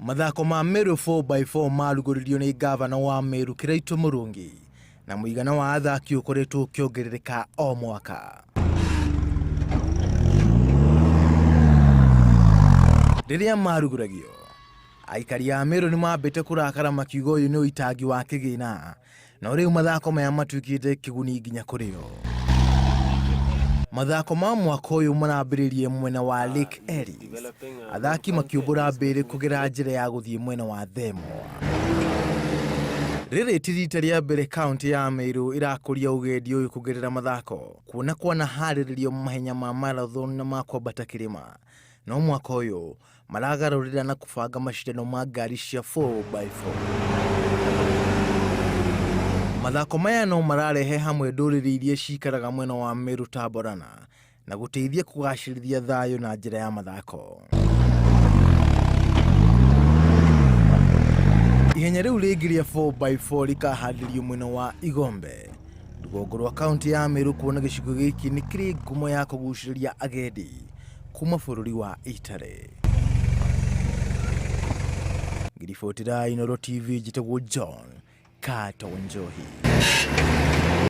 Mathako ma Meru 4x4 marugũririo nĩ ngavana wa Meru Kĩraitũ Mũrũngi na mũigana wa athaki ũkoretwo ũkĩongerereka o mwaka. Rĩrĩa marugũragio, aikari a Meru nĩ mambĩte kũrakara makiuga ũyũ nĩ ũitangi wa kĩgĩna no rĩu mathako maya matuĩkĩte kĩguni nginya kũrĩ o. Mathako ma mwaka ũyũ marambĩrĩrie mwena wa Lake Ellis, athaki makĩũmbũra mbĩrĩ kũgera njĩra ya gũthiĩ mwena wa Themwa. Rĩrĩ ti rita rĩa mbere kaũntĩ ya Meru ĩrakũria ũgendi ũyũ kũgerera mathako, kuona kwanaharĩrĩrio mahenya ma marathon na ma kwambata kĩrĩma, no mwaka ũyũ maragarũrĩra na kũbanga macindano ma ngari cia 4x4. Mathako maya no mararehe hamwe ndũrĩrĩ iria cikaraga mwena wa Meru ta Borana na gũteithia kũgacĩrithia thayũ na njĩra ya mathako. Ihenya rĩu rĩngĩ rĩa 4x4 rĩkaharĩrio mwena wa Igombe, rũgongo rwa kaunti ya Meru, kuona gĩcigo gĩkĩ nĩ kĩrĩ ngumo ya kũgucĩrĩria agendi kuma bũrũri wa Italy. Ngĩribotera Inooro TV, njĩtagwo John Kato Njohi.